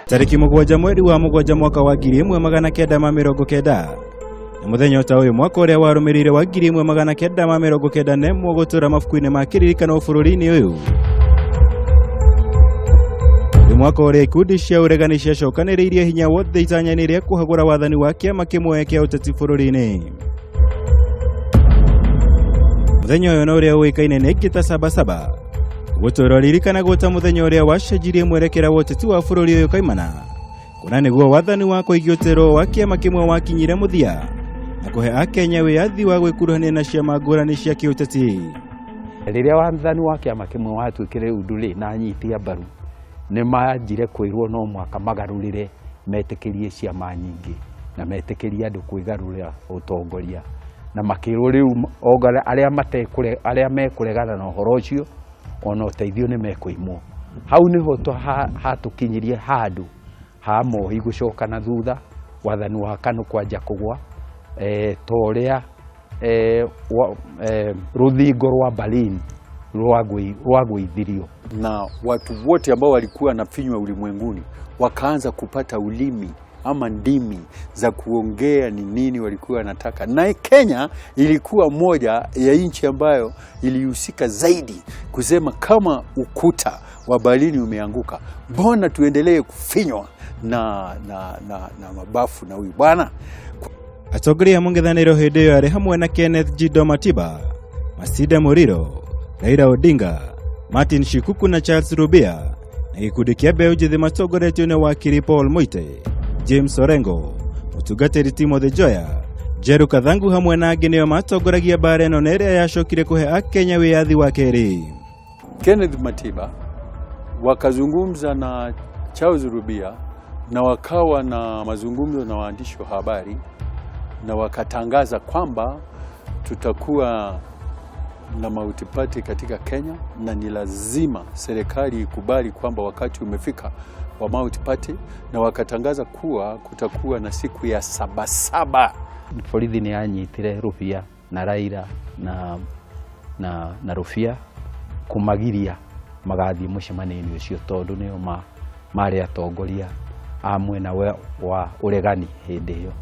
Tarĩki 7 mweri wa 7 mwaka wa 1990 na mũthenya ta ũyũ mwaka ũrĩa warũmĩrĩire wa 1991 gũtũra mabuku-inĩ ma kĩririkano bũrũri-inĩ ũyũ. Nĩ mwaka ũrĩa ikundi cia ũregani ciacokanĩrĩirie hinya wothe itanya-inĩ rĩa kũhagũra wathani wa kĩama kĩmwe kĩa ũteti bũrũri-inĩ. Mũthenya ũyũ na ũrĩa ũĩkaine nĩ aingĩ ta Sabasaba gũtũra ririkanagwo ta mũthenya ũrĩa wacenjirie mwerekera wa ũteti wa bũrũri ũyũ kaimana, kuona nĩguo wathani wa kũigĩtĩrwo wa kĩama kĩmwe wakinyire mũthia na kũhe akenya wĩyathi wa gwĩkuruhania na ciama ngũrani cia kĩũteti. Rĩrĩa wathani wa kĩama kĩmwe watuĩkire rĩu ndũrĩ na anyiti a mbaru, nĩ manjire kwĩrwo no mwaka magarũrĩre metĩkĩrie ciama nyingĩ na metĩkĩrie andũ kwĩgarũrĩra ũtongoria, na makĩrwo rĩu arĩa mekũregana na ũhoro ũcio ona ũteithio nĩ mekũimwo. Hau nĩho hatũkinyirie handũ ha Moi gũcoka na thutha, wathani wa KANU kwanja kũgwa, ta ũrĩa rũthingo rwa Berlin rwagũithirio. Na watu wote ambao walikuwa wanafinywa ulimwenguni wakaanza kupata ulimi ama ndimi za kuongea ni nini walikuwa wanataka. Na Kenya ilikuwa moja ya nchi ambayo ilihusika zaidi kusema kama ukuta wa Berlin umeanguka, mbona tuendelee kufinywa na mabafu na huyu bwana? Atongoria a mũng'ethanĩro hĩndĩ ĩyo arĩ hamwe na Kenneth Jindo Matiba, Masinde Muliro, Raila Odinga, Martin Shikuku na Charles Rubia, na gĩkundi kĩa mbeũ njĩthĩ matongoretio nĩ wakiri Paul Muite, James Orengo, mũtungatĩri Timothy Njoya, Njeru Kathangu hamwe na angĩ nĩo matongoragia mbara ĩno na ĩrĩa yacokire kũhe akenya wĩyathi wa kerĩ. Kenneth Matiba wakazungumza na Charles Rubia na wakawa na mazungumzo na waandishi wa habari na wakatangaza kwamba tutakuwa na multi-party katika Kenya na ni lazima serikali ikubali kwamba wakati umefika wa multi-party, na wakatangaza kuwa kutakuwa na siku ya Sabasaba. Borithi nĩ yanyitire Rubia na Raila na Rubia kũmagiria magathiĩ mũcemanio-inĩ ũcio tondũ nĩo marĩ atongoria a mwena wa ũregani hĩndĩ ĩyo.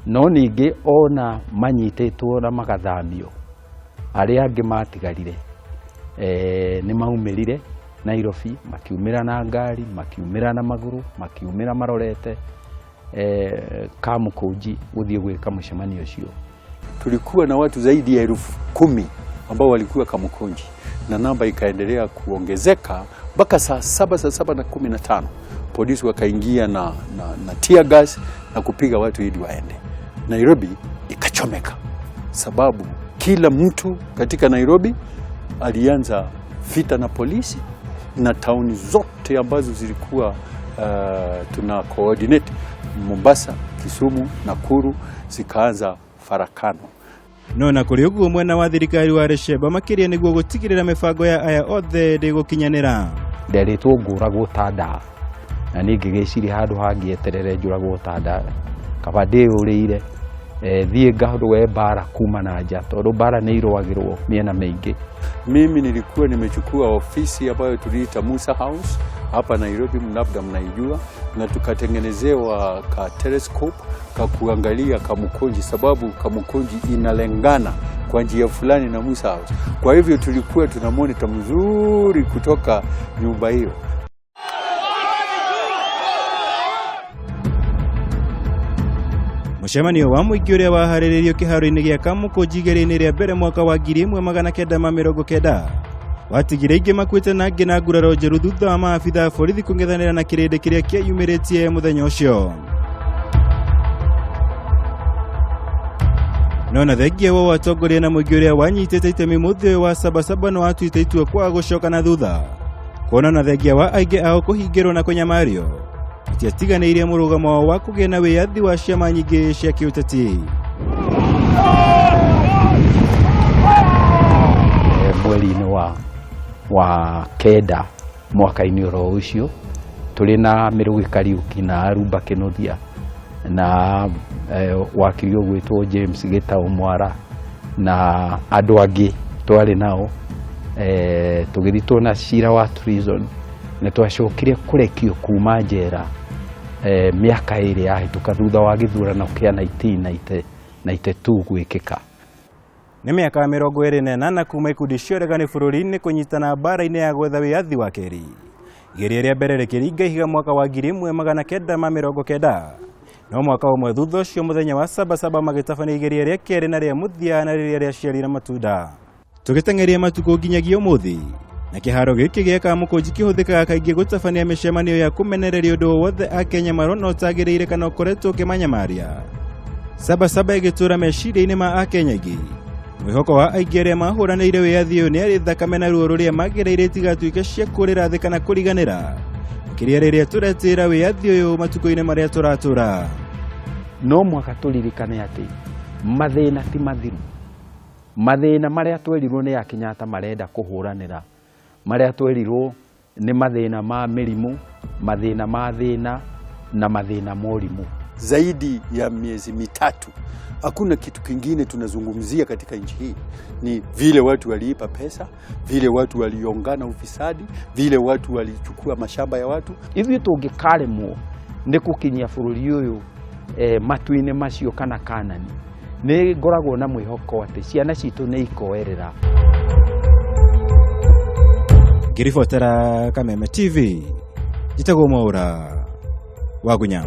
No ningĩ ona manyitĩtwo na magathamio, arĩa angĩ matigarire nĩ maumĩrire Nairobi, makiumĩra na ngari, makiumĩra na magũrũ, makiumĩra marorete Kamukunji gũthiĩ gwĩka mũcemanio ũcio. Tulikuwa na watu zaidi ya 10,000 ambao walikuwa Kamukunji na namba ikaendelea kuongezeka mpaka saa 7, saa 7:15 polisi wakaingia na tear gas na kupiga watu ili waende. Nairobi ikachomeka, sababu kila mtu katika Nairobi alianza vita na polisi, na tauni zote ambazo zilikuwa tuna coordinate Mombasa, Kisumu, Nakuru zikaanza farakano. No na kũrĩ ũguo mwena wa thirikari warĩ cemba makĩria nĩguo gũtigĩrĩra mĩbango ya aya othe ndĩgũkinyanĩra. Nderĩtwo ngũragwo ta ndaa, na niĩ ngĩgĩciria handũ hangĩeterere njũragwo ta ndaa kaba ndĩyũrĩire, thiĩ ngarũe mbara kuma na nja tondũ mbara nĩ irũagĩrwo mĩena mĩingĩ. Mimi nilikuwa nimechukua ofisi ambayo tuliita Musa House hapa Nairobi, labda mnaijua, na tukatengenezewa ka telescope ka kuangalia Kamukunji, sababu Kamukunji inalengana kwa njia fulani na Musa House. Kwa hivyo tulikuwa tuna monitor mzuri kutoka nyumba hiyo. Mũcemanio wa mũingĩ ũrĩa waharĩrĩirio kĩharo-inĩ gĩa Kamukunji igeria-inĩ rĩa mbere mwaka wa 1990 watigire aingĩ makuĩte na angĩ na nguraro njeru thutha wa maabitha a borithi kũng'ethanĩra na kĩrĩndĩ kĩrĩa kĩeyumĩrĩtie mũthenya ũcio. No na thengia wa watongoria na mũingĩ ũrĩa wanyitĩte itemi mũthĩ ũyũ wa Sabasaba nĩ watuĩte itua kwaga gũcoka na thutha, kuona na thengia wa aingĩ ao kũhingĩrwo na kũnyamario matiatiganĩirie mũrũgamo wao wa kũgĩa na wĩyathi wa ciama nyingĩ cia kĩũteti. Mweri-inĩ wa 9 mwaka-inĩ oro ũcio tũrĩ na Mĩrũgĩ Kariũki na Arumba Kĩnuthia na wakiri ũgwĩtwo James Gĩtaũ Mwara na andũ angĩ twarĩ nao, tũgĩthitwo na cira wa treason. Na twacokire kũrekio kuma njera mĩaka 2 yahĩtũka thutha wa gĩthurano kĩa 1992 gwĩkĩka. Nĩ mĩaka 28 kuma ikundi cia ũregani bũrũri-inĩ kũnyitana mbara-inĩ ya gwetha wĩyathi wa kerĩ. Igeria rĩa mbere rĩkĩringa ihiga mwaka wa 1990 no mwaka ũmwe thutha ũcio mũthenya wa Sabasaba magĩtabania igeria rĩa kerĩ na rĩa mũthia na rĩrĩa rĩaciarire matunda. Tũgĩteng'eria matukũ nginyagia ũmũthĩ na kĩharo gĩkĩ gĩa Kamũkũnji kĩhũthĩkaga kaingĩ gũtabania mĩcemanio ya kũmenereria ũndũ wothe Akenya marona ũtagĩrĩire kana ũkoretwo ũkĩmanyamaria. Sabasaba ĩgĩtũra meciria-inĩ ma Akenya aingĩ. Mwĩhoko wa aingĩ arĩa mahũranĩire wĩyathi ũyũ nĩ arĩ thakame na ruo rũrĩa magereire itigatuĩke cia kũrĩra thĩ kana kũriganĩra, makĩria rĩrĩa tũretĩĩra wĩyathi ũyũ matukũ-inĩ marĩa tũratũra. No mwaka tũririkane atĩ mathĩna ti mathiru. Mathĩna marĩa twerirwo nĩ a Kenyatta marenda kũhũranĩra, marĩa twerirwo nĩ mathĩna ma mĩrimũ, mathĩna ma thĩna na mathĩna ma ũrimũ. Zaidi ya miezi 3 hakuna kitu kingine tunazungumzia katika nchi hii, ni vile watu waliipa pesa, vile watu waliongana ufisadi, vile watu walichukua mashamba ya watu. Ithuĩ tũngĩkaremwo nĩ gũkinyia bũrũri ũyũ matu-inĩ macio kana Kanani, nĩ ngoragwo na mwĩhoko atĩ ciana citũ nĩ ikoerera. Ngĩribotera Kameme TV, njĩtagwo Mwaũra wa Gunya.